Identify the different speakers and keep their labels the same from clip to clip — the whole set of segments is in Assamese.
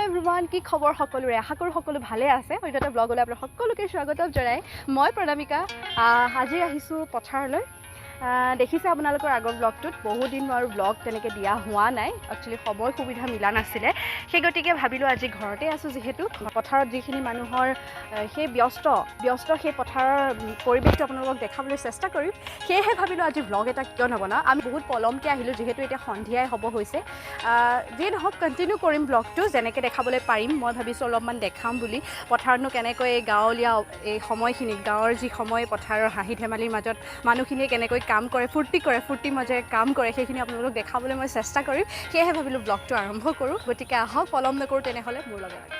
Speaker 1: এভৰিৱান, কি খবৰ সকলোৰে? আশা কৰোঁ সকলো ভালে আছে। অন্য এটা ব্লগলৈ আপোনাক সকলোকে স্বাগতম জনাই মই প্ৰণামিকা আজি আহিছোঁ পথাৰলৈ। দেখিছে আপোনালোকৰ আগৰ ব্লগটোত বহুত দিন আৰু ব্লগ তেনেকৈ দিয়া হোৱা নাই, একচুৱেলি সময় সুবিধা মিলা নাছিলে। সেই গতিকে ভাবিলোঁ আজি ঘৰতে আছোঁ, যিহেতু পথাৰত যিখিনি মানুহৰ সেই ব্যস্ত ব্যস্ত সেই পথাৰৰ পৰিৱেশটো আপোনালোকক দেখাবলৈ চেষ্টা কৰিম। সেয়েহে ভাবিলোঁ আজি ব্লগ এটা কিয় নবনাওঁ। আমি বহুত পলমকৈ আহিলোঁ, যিহেতু এতিয়া সন্ধিয়াই হ'ব হৈছে। যিয়ে নহওক কণ্টিনিউ কৰিম ব্লগটো, যেনেকৈ দেখাবলৈ পাৰিম। মই ভাবিছোঁ অলপমান দেখাম বুলি পথাৰতনো কেনেকৈ এই গাঁৱলীয়া এই সময়খিনিত, গাঁৱৰ যি সময়, পথাৰৰ হাঁহি ধেমালিৰ মাজত মানুহখিনিয়ে কেনেকৈ কাম কৰে, ফূৰ্তি কৰে, ফূৰ্তিৰ মাজেৰে কাম কৰে, সেইখিনি আপোনালোকক দেখাবলৈ মই চেষ্টা কৰিম। সেয়েহে ভাবিলোঁ ব্লগটো আৰম্ভ কৰোঁ। গতিকে আহক, পলম নকৰোঁ, তেনেহ'লে মোৰ লগে লগে।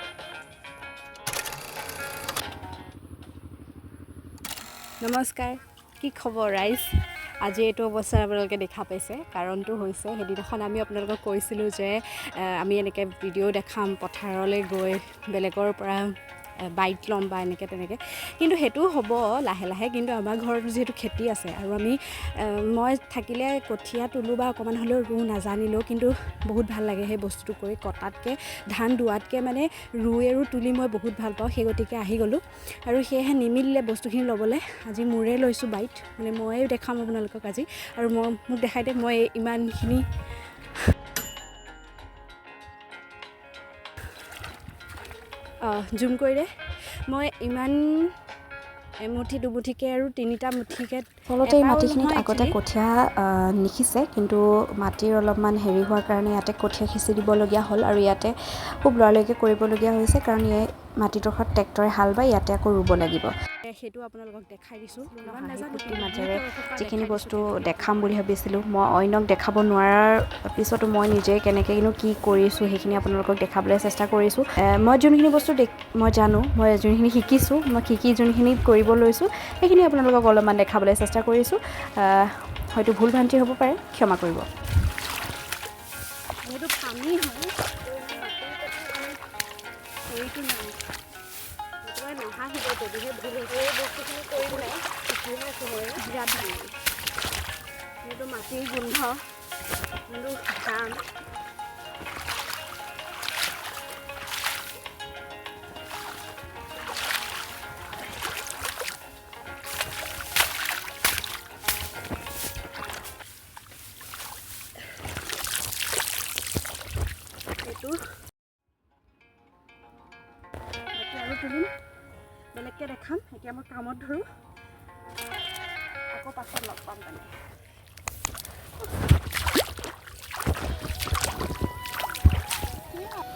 Speaker 1: নমস্কাৰ, কি খবৰ ৰাইজ? আজি এইটো অৱস্থাত আপোনালোকে দেখা পাইছে, কাৰণটো হৈছে সেইদিনাখন আমি আপোনালোকক কৈছিলোঁ যে আমি এনেকৈ ভিডিঅ' দেখাম পথাৰলৈ গৈ, বেলেগৰ পৰা বাইক ল'ম বা এনেকৈ তেনেকৈ, কিন্তু সেইটোও হ'ব লাহে লাহে। কিন্তু আমাৰ ঘৰত যিহেতু খেতি আছে আৰু আমি মই থাকিলে কঠীয়া তোলোঁ বা অকণমান হ'লেও ৰুওঁ, নাজানিলেও কিন্তু বহুত ভাল লাগে সেই বস্তুটো কৰি। কটাতকৈ, ধান দোৱাতকৈ মানে ৰুই আৰু তুলি মই বহুত ভাল পাওঁ। সেই গতিকে আহি গ'লোঁ আৰু সেয়েহে নিমিলিলে বস্তুখিনি ল'বলৈ। আজি মোৰে লৈছোঁ বাইট, মানে ময়ে দেখাম আপোনালোকক আজি। আৰু মই মোক দেখাই দে, মই ইমানখিনি জুম কৰি দে, মই ইমান এমুঠি দুমুঠিকৈ আৰু তিনিটা মুঠিকৈ।
Speaker 2: আচলতে এই মাটিখিনিত আগতে কঠীয়া নিসিঁচে, কিন্তু মাটিৰ অলপমান হেৰি হোৱাৰ কাৰণে ইয়াতে কঠীয়া সিঁচি দিবলগীয়া হ'ল। আৰু ইয়াতে খুব লৰালৰিকৈ কৰিবলগীয়া হৈছে, কাৰণ এই মাটিডোখৰত ট্ৰেক্টৰে হাল বাই ইয়াতে আকৌ ৰুব লাগিব।
Speaker 1: সেইটো আপোনালোকক দেখাই দিছোঁ।
Speaker 2: ফূৰ্তিৰ মাজেৰে যিখিনি বস্তু দেখাম বুলি ভাবিছিলোঁ, মই অন্যক দেখাব নোৱাৰাৰ পিছতো মই নিজে কেনেকৈনো কি কৰিছোঁ সেইখিনি আপোনালোকক দেখাবলৈ চেষ্টা কৰিছোঁ। মই যোনখিনি বস্তু মই জানো, মই যোনখিনি শিকিছোঁ, মই শিকি যোনখিনি কৰিব লৈছোঁ সেইখিনি আপোনালোকক অলপমান দেখাবলৈ চেষ্টা কৰিছোঁ। হয়তো ভুল ভ্ৰান্তি হ'ব পাৰে, ক্ষমা কৰিব।
Speaker 1: যিহেতু পানী হয়, হেৰিটো নাই, নাহাঁহিব যদিহে ভুল হৈছে। এই বস্তুখিনি কৰি পেলাই শিকিহে আছোঁ মই, বিৰাট ভাল লাগে। যিহেতু মাটিৰ গোন্ধ, যোনটো ঘাম, সেইটো বাকী আৰু তুলিম, বেলেগকৈ দেখাম। এতিয়া মই কামত ধৰোঁ, আকৌ পাছত লগ পাম। মানে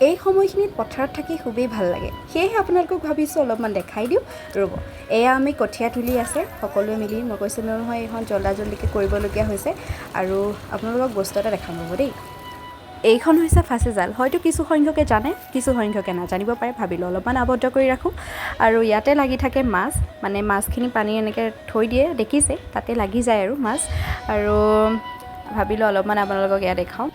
Speaker 2: এই সময়খিনিত পথাৰত থাকি খুবেই ভাল লাগে, সেয়েহে আপোনালোকক ভাবিছোঁ অলপমান দেখাই দিওঁ। ৰ'ব, এয়া আমি কঠীয়া তুলি আছে সকলোৱে মিলি। মই কৈছিলোঁ নহয় এইখন জল্দা জল্দিকৈ কৰিবলগীয়া হৈছে। আৰু আপোনালোকক বস্তু এটা দেখাম ৰ'ব দেই। এইখন হৈছে ফাঁচি জাল। হয়তো কিছু সংখ্যকে জানে, কিছু সংখ্যকে নাজানিব পাৰে। ভাবিলোঁ অলপমান আবদ্ধ কৰি ৰাখোঁ। আৰু ইয়াতে লাগি থাকে মাছ, মানে মাছখিনি পানী এনেকৈ থৈ দিয়ে, দেখিছে তাতে লাগি যায় আৰু মাছ। আৰু ভাবিলোঁ অলপমান আপোনালোকক এয়া দেখাওঁ।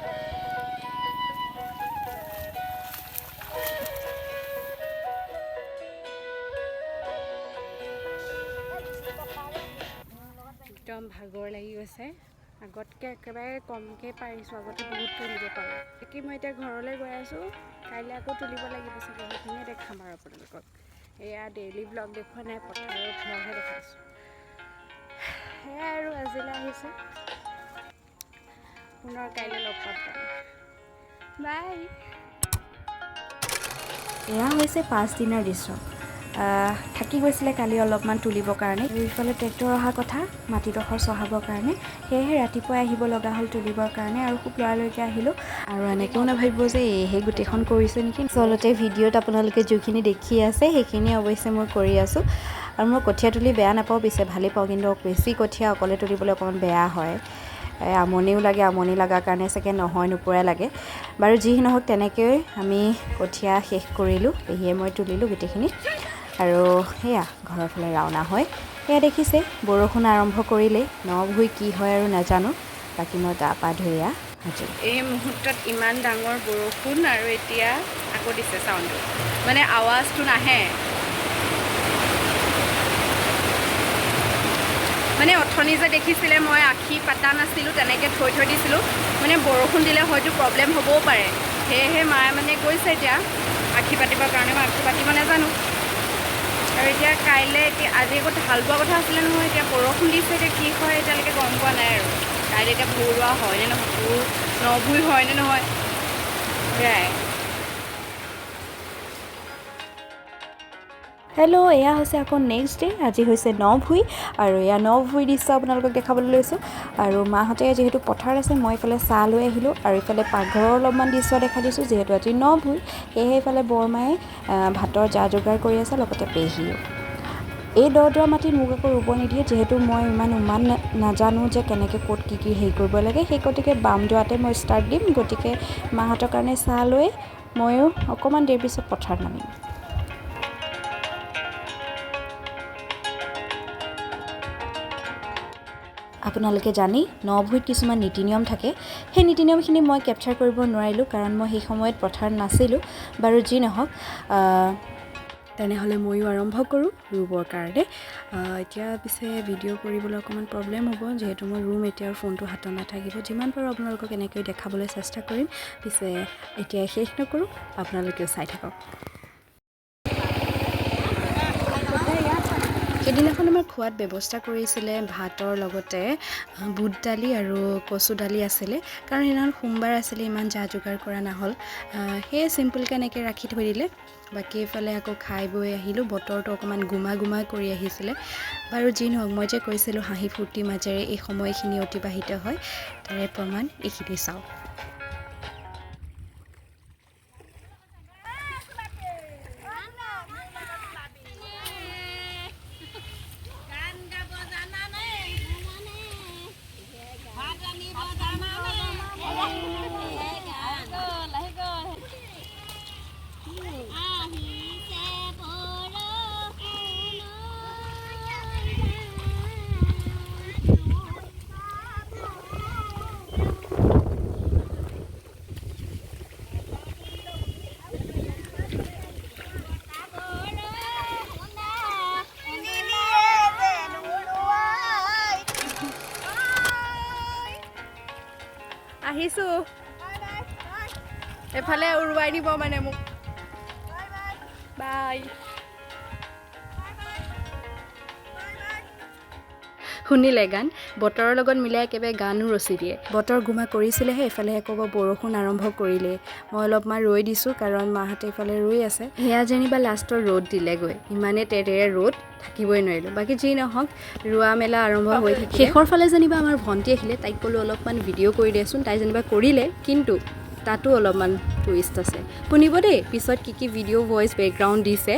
Speaker 1: একদম ভাগৰ লাগি গৈছে, আগতকৈ একেবাৰে কমকৈ পাৰিছোঁ, আগতে বহুত তুলিব পাৰোঁ। বাকী মই এতিয়া ঘৰলৈ গৈ আছোঁ, কাইলৈ আকৌ তুলিব লাগিব চাগে, সেইখিনিয়ে দেখাম আৰু আপোনালোকক। এয়া ডেইলি ব্লগ দেখুওৱা নাই, পথাৰৰ ব্লগহে দেখাইছোঁ। সেয়াই আৰু আজিলৈ আহিছোঁ, পুনৰ কাইলৈ লগ পাম। বাই।
Speaker 2: এয়া হৈছে পাঁচদিনৰ দৃশ্য। থাকি গৈছিলে কালি অলপমান তুলিবৰ কাৰণে। ইফালে ট্ৰেক্টৰ অহা কথা মাটিডোখৰ চহাবৰ কাৰণে, সেয়েহে ৰাতিপুৱাই আহিব লগা হ'ল তুলিবৰ কাৰণে। আৰু খুব লৰালৰিকৈ আহিলোঁ। আৰু এনেকৈও নাভাবিব যে এইহে গোটেইখন কৰিছে নেকি। আচলতে ভিডিঅ'ত আপোনালোকে যিখিনি দেখি আছে সেইখিনি অৱশ্যে মই কৰি আছোঁ। আৰু মই কঠীয়া তুলি বেয়া নাপাওঁ, পিছে ভালেই পাওঁ, কিন্তু বেছি কঠীয়া অকলে তুলিবলৈ অকণমান বেয়া হয়, আমনিও লাগে। আমনি লগাৰ কাৰণে চাগে নহয় নোপোৰাই লাগে। বাৰু যি নহওক, তেনেকৈ আমি কঠীয়া শেষ কৰিলোঁ, পেহীয়ে মই তুলিলোঁ গোটেইখিনি। আৰু সেয়া ঘৰৰ ফালে ৰাওনা হয়। সেয়া দেখিছে বৰষুণ আৰম্ভ কৰিলেই, নভুই কি হয় আৰু নাজানো। বাকী মই গা পা ধুই এয়া সাজু।
Speaker 1: এই মুহূৰ্তত ইমান ডাঙৰ বৰষুণ, আৰু এতিয়া আকৌ দিছে চাউণ্ডটো, মানে আৱাজটো নাহে। মানে অথনি যে দেখিছিলে মই আখি পাতা নাছিলোঁ, তেনেকৈ থৈ থৈ দিছিলোঁ, মানে বৰষুণ দিলে হয়তো প্ৰব্লেম হ'বও পাৰে। সেয়েহে মায়ে মানে কৈছে এতিয়া আখি পাতিবৰ কাৰণে। মই আখি পাতিব নাজানো। আৰু এতিয়া কাইলৈ, এতিয়া আজি আকৌ হাল বোৱা কথা আছিলে নহয়, এতিয়া বৰষুণ দিছে, এতিয়া কি হয় এতিয়ালৈকে গম পোৱা নাই। আৰু কাইলৈ এতিয়া ভুৰ ৰোৱা হয়নে নহয়, ভুৰ নভুই হয়নে নহয়, সেয়াই।
Speaker 2: হেল্ল', এয়া হৈছে আকৌ নেক্সট ডে। আজি হৈছে ন-ভুই আৰু এয়া ন-ভুই দৃশ্য আপোনালোকক দেখাবলৈ লৈছোঁ। আৰু মাহঁতে যিহেতু পথাৰত আছে, মই এইফালে চাহ লৈ আহিলোঁ আৰু এইফালে পাকঘৰৰ অলপমান দৃশ্য দেখাই দিছোঁ। যিহেতু আজি ন-ভুই, সেয়েহে এইফালে বৰমায়ে ভাতৰ যা যোগাৰ কৰি আছে, লগতে পেহীয়েও। এই দৰা মাটিত মোক আকৌ ৰুব নিদিয়ে, যিহেতু মই ইমান উমান নাজানো যে কেনেকৈ ক'ত কি কি হেৰি কৰিব লাগে। সেই গতিকে বাম দৰাতে মই ষ্টাৰ্ট দিম। গতিকে মাহঁতৰ কাৰণে চাহ লৈ ময়ো অকণমান দেৰি পিছত পথাৰত নামিম। আপোনালোকে জানেই ন-ভুইত কিছুমান নীতি নিয়ম থাকে। সেই নীতি নিয়মখিনি মই কেপচাৰ কৰিব নোৱাৰিলোঁ, কাৰণ মই সেই সময়ত পথাৰত নাছিলোঁ। বাৰু যি নহওক,
Speaker 1: তেনেহ'লে ময়ো আৰম্ভ কৰোঁ ৰুবৰ কাৰণে। এতিয়া পিছে ভিডিঅ' কৰিবলৈ অকণমান প্ৰব্লেম হ'ব, যিহেতু মই ৰুম এতিয়া আৰু ফোনটো হাতত নাথাকিব। যিমান পাৰোঁ আপোনালোকক এনেকৈ দেখাবলৈ চেষ্টা কৰিম। পিছে এতিয়া শেষ নকৰোঁ, আপোনালোকেও চাই থাকক। সেইদিনাখন আমাৰ খোৱাত ব্যৱস্থা কৰিছিলে ভাতৰ লগতে বুট দালি আৰু কচু দালি আছিলে, কাৰণ সেইদিনাখন সোমবাৰ আছিলে, ইমান যা যোগাৰ কৰা নহ'ল। সেয়ে চিম্পুলকৈ এনেকৈ ৰাখি থৈ দিলে। বাকী এইফালে আকৌ খাই বৈ আহিলোঁ। বতৰটো অকণমান গোমা গোমা কৰি আহিছিলে। বাৰু যি নহওক, মই যে কৈছিলোঁ হাঁহি ফূৰ্তিৰ মাজেৰে এই সময়খিনি অতিবাহিত হয়, তাৰে প্ৰমাণ এইখিনি চাওক। আহিছোঁ এফালে উৰুৱাই নিব মানে মোক। বাই। শুনিলে গান, বতৰৰ লগত মিলাই একেবাৰে গানো ৰচি দিয়ে। বতৰ গোমা কৰিছিলেহে, এইফালে আকৌ বৰষুণ আৰম্ভ কৰিলেই। মই অলপমান ৰৈ দিছোঁ, কাৰণ মাহঁতে এইফালে ৰৈ আছে। সেয়া যেনিবা লাষ্টৰ ৰ'দ দিলেগৈ, ইমানেই তেৰেৰে ৰ'দ, থাকিবই নোৱাৰিলোঁ। বাকী যি নহওক, ৰোৱা মেলা আৰম্ভ হৈ থাকিলে। শেষৰ ফালে যেনিবা আমাৰ ভণ্টি আহিলে, তাইক ক'লোঁ অলপমান ভিডিঅ' কৰি দেচোন। তাই যেনিবা কৰিলে, কিন্তু তাতো অলপমান টুইষ্ট আছে, শুনিব দেই পিছত কি কি ভিডিঅ' ভইচ বেকগ্ৰাউণ্ড দিছে।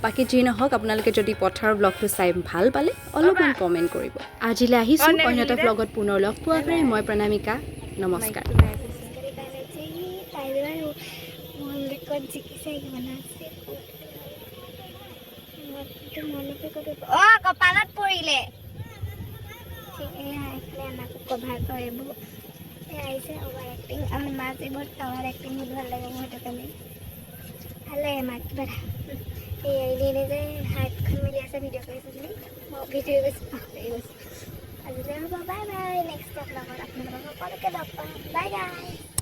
Speaker 1: বাকী যি নহওক, আপোনালোকে যদি পথাৰৰ ব্লগটো চাই ভাল পালে অলপমান কমেণ্ট কৰিব। আজিলৈ আহিছোঁ, অন্য এটা ব্লগত পুনৰ লগ পোৱা কাৰণে মই প্ৰণামিকা, নমস্কাৰ।
Speaker 3: কপালত পৰিলে কভাৰ কৰিব আহিছে। অভাৰ এক্টিং, আমাৰ মাছ এইবোৰ অভাৰ এক্টিং বহুত ভাল লাগে মোৰ, সেইটো কাৰণে ভাল লাগে মাক কিবা এটা। এই এনেই এনেই যে হাতখন মেলি আছে ভিডিঅ' কৰিছোঁ বুলি, মই ভিডিঅ' কৰিছোঁ, পাহৰি গৈছোঁ। আজিলৈ হ'ব, বাই বাই। নেক্সট ব্লগত আপোনালোকক সকলোকে লগ পাম। Bye bye.